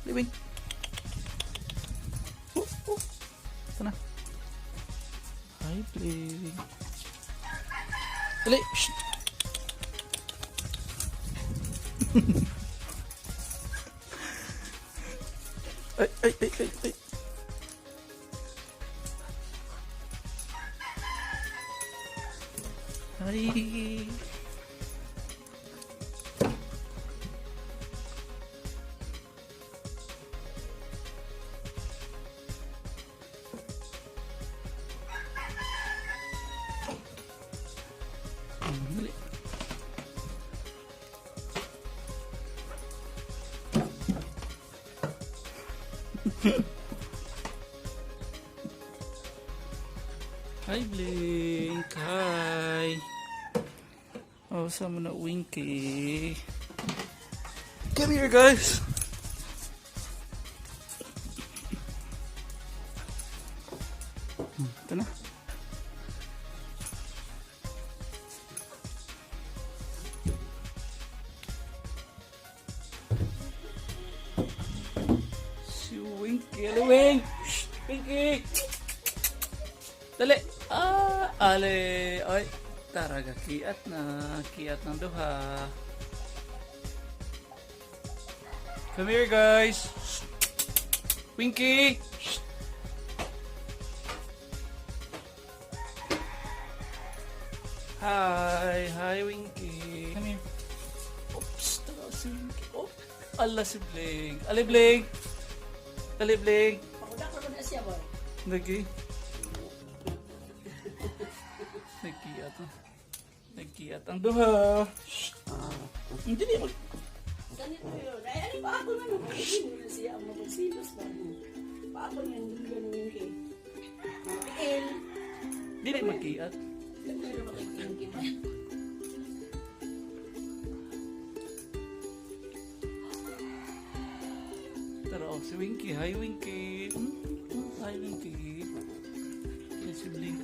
Dali, Wink. Oh. Ito na. Hi, Blink. Dali. Shh. Ay, ay, ay, ay, ay. Hi. Dali. Hi, Blink. Hi. Oh, sama na Winky. Come here, guys. Ito na. Si Winky. Ali, Wink! Shh! Winky! Dali! Ah! Ale! Ay! Taraga, kiat na. Kiat ng duha. Come here, guys! Shh. Winky! Shh. Hi! Hi, Winky! Come here. Oops! Tara si Winky. Oh! Ala si Blink. Ali, Blink! Ali, Blink! Pakuda ko na siya, boy. Lagi. Nagkiyat. Ah. Nagkiyat ang duha. Shh. Hindi di mag. Ganito yun. Ay, ano pa ako na nung hindi na siya ang magsilos ba? Pa ako niyan, hindi ganun yung kay. El, Di na magkiyat. ganun na makikingki ba? Pero oh, si Winky. Hi, Winky. Hi, Winky. Yan si Blink.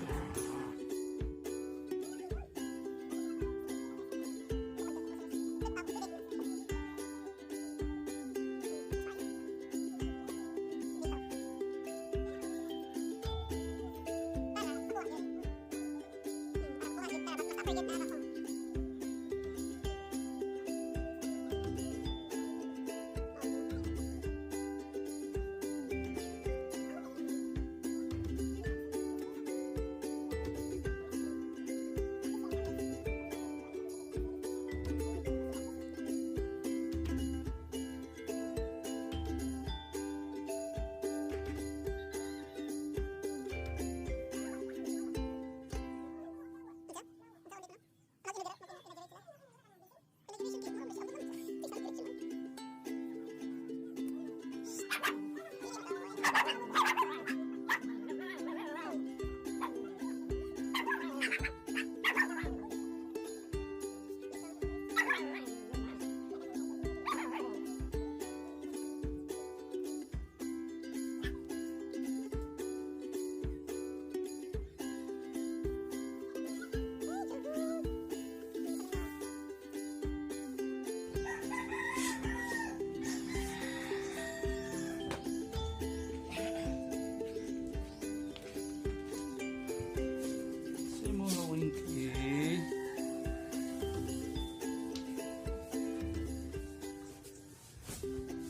Si mga Winky.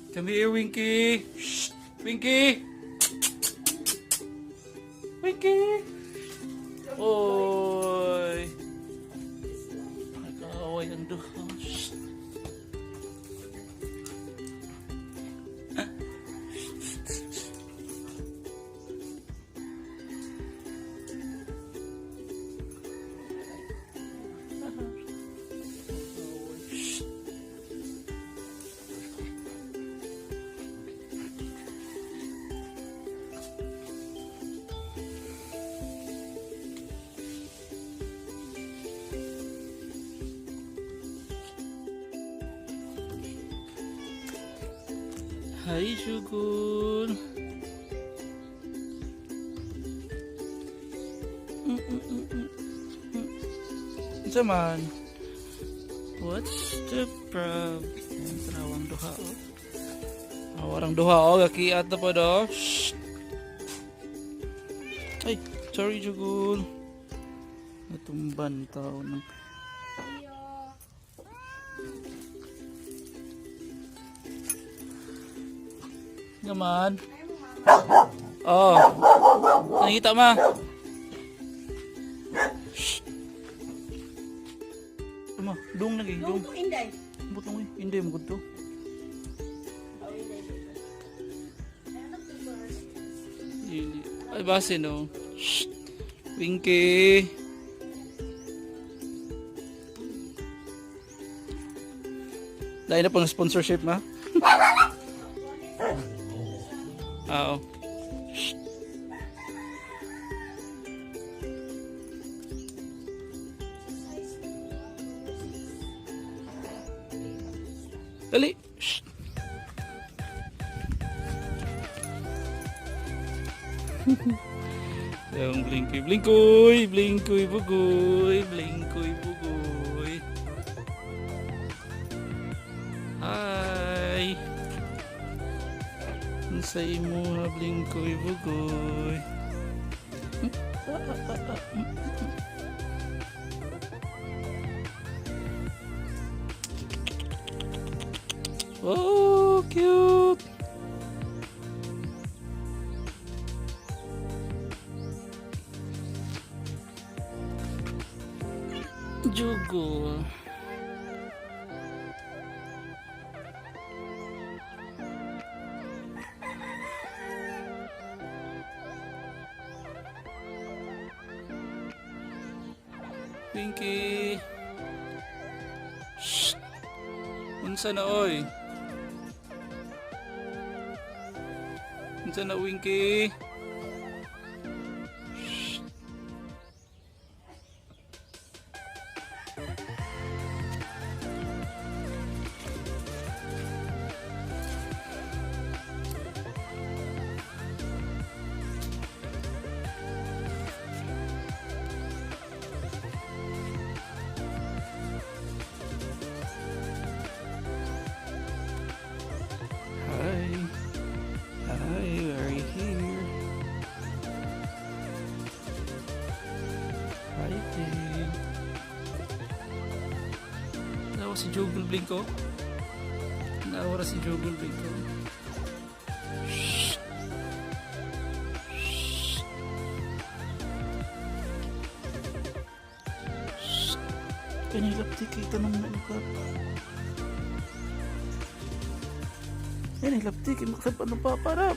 Come here, Winky. Shh. Winky. Winky. Oy. Nag-aaway ang duha. Shh. Shh. Hi, Shugun. Unsa man? What's the problem? Ayan, tanawang duha, oh. Warang duha oh, gakiat na po do. Shh. Ay, sorry Jugul. Natumban tao ng Naman. Oh. Nakita ma. Shh. Ma, dong lagi, Dong dong. to inday. Butong eh, hindi mo to. Oh, inday. Dili. Ay, base no. Shh. Winky. Dahil na pang sponsorship, ma? Oo. Shh. Dali. Shh. Yung blinkoy, blinkoy, blinkoy, bugoy, blinkoy, bugoy. Hi! Sa imo ha, blinkoy, bugoy. Oh, cute! Jugo. Pinky. Shh. Unsa na oy? Unsa na, Winky? Shh. Hi. Hi, we're here. Hi, Ting. Nawa si Jugul Blinko. Nawa si Jugul Blinko. Shh. Shh. Shh. Kanilap ti kay tanong na nukap. Yan, hilapti, kay maksab ano pa parap.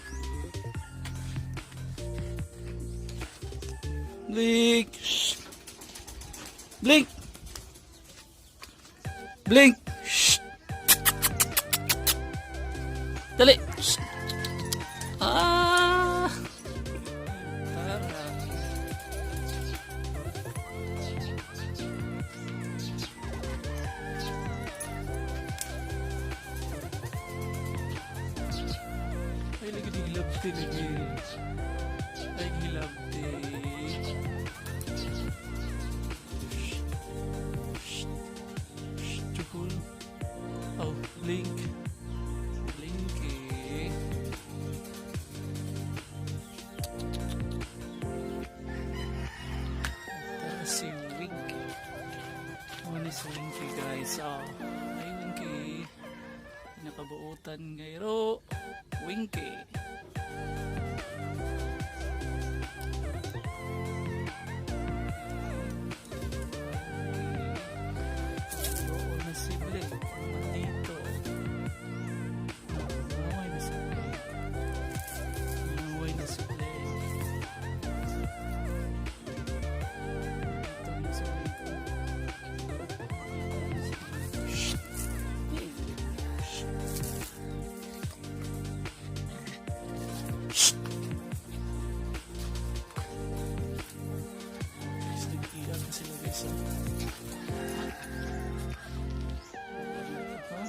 Blink. Shh. Blink. Blink. Shh. Dali. Shh. Ah. Tara. Ay, lagi di hilabti lagi. Ay, hilabti. Shh. Shh. Shh. Chukul. Oh, blink. Blinky. Tara si Winky. Ano si Winky, guys? Oh. Ay, Winky. Nakabuotan ngayro. Winky. Oo na si Blake. Nandito. Naway na si Blake. Naway na si Blake. Dito na si Blake. Shh. Hey. Shh. Shh. Guys, nagtira na sila, guys. Ah. Ha?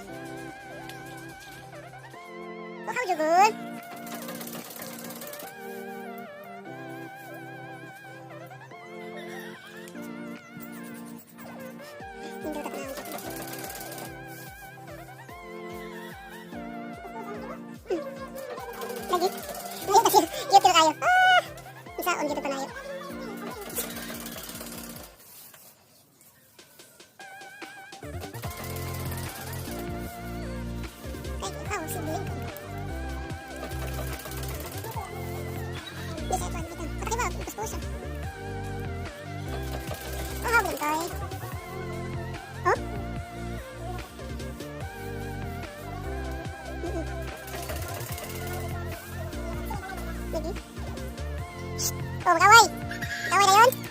How you good? Lagi. Layo kasi. Cute kayo. Ah! Unsaon dito panayo. Kay ikaw sibling. Di sa ito, dito. Patay ba? Kuskusa. Oh, hablan to eh. Oh? Lagi. Shh. Oh, mag-away. Mag-away na yun.